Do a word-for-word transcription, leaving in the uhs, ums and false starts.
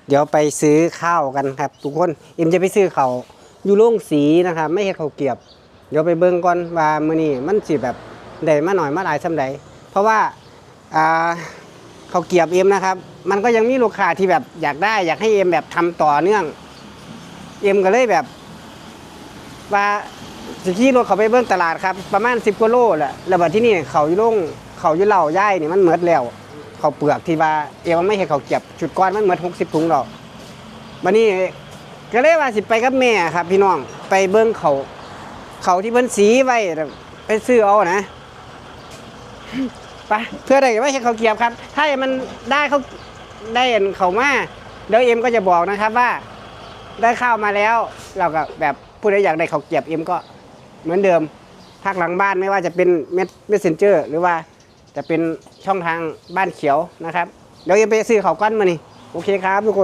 เดี๋ยวไปซื้อข้าวกันครับทุกคน เอ็มจะไปซื้อข้าวอยู่โรงสีนะครับ ไม่เฮ็ดข้าวเกรียบ เดี๋ยวไปเบิ่งก่อนว่ามื้อนี้มันสิแบบได้มาหน่อยมาหลายส่ำใด เพราะว่า อ่า ข้าวเกรียบเอ็มนะครับ มันก็ยังมีลูกค้าที่แบบอยากได้ อยากให้เอ็มแบบทำต่อเนื่อง เอ็มก็เลยแบบ ว่าสิขี่รถเข้าไปเบิ่งตลาดครับ ประมาณสิบกว่าโลแหละ แล้วบัดที่นี่เขาอยู่ลงเขาอยู่เล้ายายนี่มันหมดแล้ว เขาวเปลือกที่ว่าเอ็มเอามาเฮ็ดข้าวเกรียบชุดก่อนมันหมดหกสิบถุงแล้ว บัดนี้ก็เลยว่าสิไปกับแม่ครับ พี่น้องไปเบิ่งเขาเขาที่เพิ่นสีไว้ไปซื้อเอานะ ไป เพื่อได้ไว้ให้เขาวเกรียบครับ ถ้ามันได้เขาได้อันเขามา เดี๋ยวเอ็มก็จะบอกนะครับว่า ได้ข้าวมาแล้ว เราก็แบบผู้ใดอยากได้ข้าวเกรียบเอ็มก็เหมือนเดิมทักหลังบ้านไม่ว่าจะเป็นเมสเซนเจอร์หรือว่าจะเป็นช่องทางบ้านเขียวนะครับ เดี๋ยวเอ็มไปซื้อเขาวก่อนมานี่ โอเคครับทุกคน